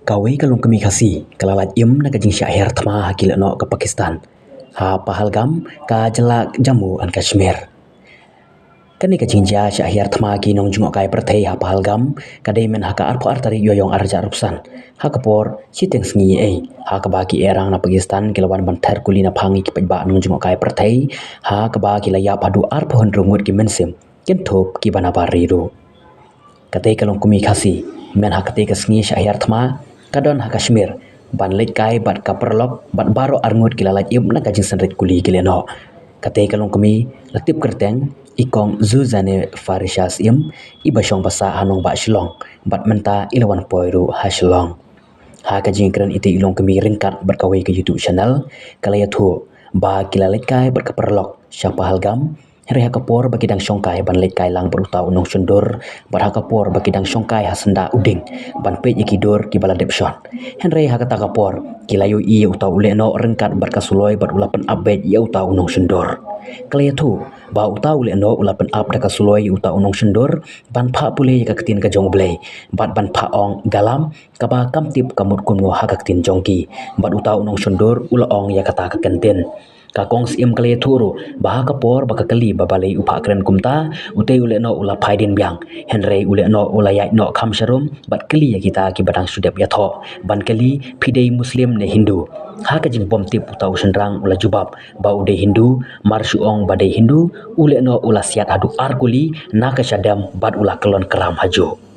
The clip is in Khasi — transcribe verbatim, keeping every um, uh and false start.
Kawei ka longkmie Khasi ka la lait im na ka jingshah hiar thma ha ki lehnoh ka Pakistan ha Pahalgam, ka jylla Jammu and Kashmir. Kane ka jingjia shah hiar thma ki nongjngohkai pyrthei ha Pahalgam ka dei mynha ka arphew ar tarik Ïewïong arhajar arphew san, ha ka por shiteng sngi ei, ha kaba ki ehrang na Pakistan ki la wan ban ther kuli naphang ïa ki paidbah nongjngohkai pyrthei, ha kaba ki la ïap haduh arphew hynriew ngut ki mynsiem, kynthup kiba nabar ri ruh. Katei ka longkmie Khasi, mynha katei ka sngi shah hiar thma, ka don ha Kashmir ban leit kai bad ka paralok, bad baroh arngut ki la lait im na ka jingsynrit kuli ki lehnoh. Katei ka longkmie la tip kyrteng i Kong Zuzane Farisha Syiem, iba shong basa ha nongbah Shillong, bad mynta i la wan poi ruh ha Shillong. Ha ka jingkren itei i longkmie ryngkat bad kawei ka YouTube channel, ka la ïathuh ba ki la leit kai bad ka paralok sha Pahalgam, hynrei ha ka por ba ki dang shong kai ban leit kai lang bad uta u nongshondur, bad ha ka por ba ki dang shong kai ha syndah u dieng ban peit ïa ki dur kiba la dep shon, hynrei ha kata ka por ki la ïohi ïa uta u lehnoh ryngkat bad ka suloi bad u la pynap beit ïa uta u nongshondur. Ka la ïathuh ba uta u lehnoh u la pynap da ka suloi ïa uta u nongshondur ban phah pule ïa ka ktien ka jong U Blei, bad ban phah ong galam kaba kam tip ka mut kumno ha ka ktien jong ki, bad uta u nongshondur u la ong ïa kata ka kyntien. Ka Kong Syiem ka la ïathuh ruh ba ha ka por ba ka kali ba balei u phah kren kumta, utei u lehnoh u la phai dien biang, hynrei u lehnoh u la ïaid noh kham sharum bad kylli ïa kita kiba dang shu dep ïathoh ban kylli, phi dei Muslim ne Hindu? Ha ka jingbym tip uta u shynrang u la jubab ba u dei Hindu. Mar shu ong ba dei Hindu, u lehnoh u la siat haduh ar kuli na ka shadem bad u la kyllon kram hajuh.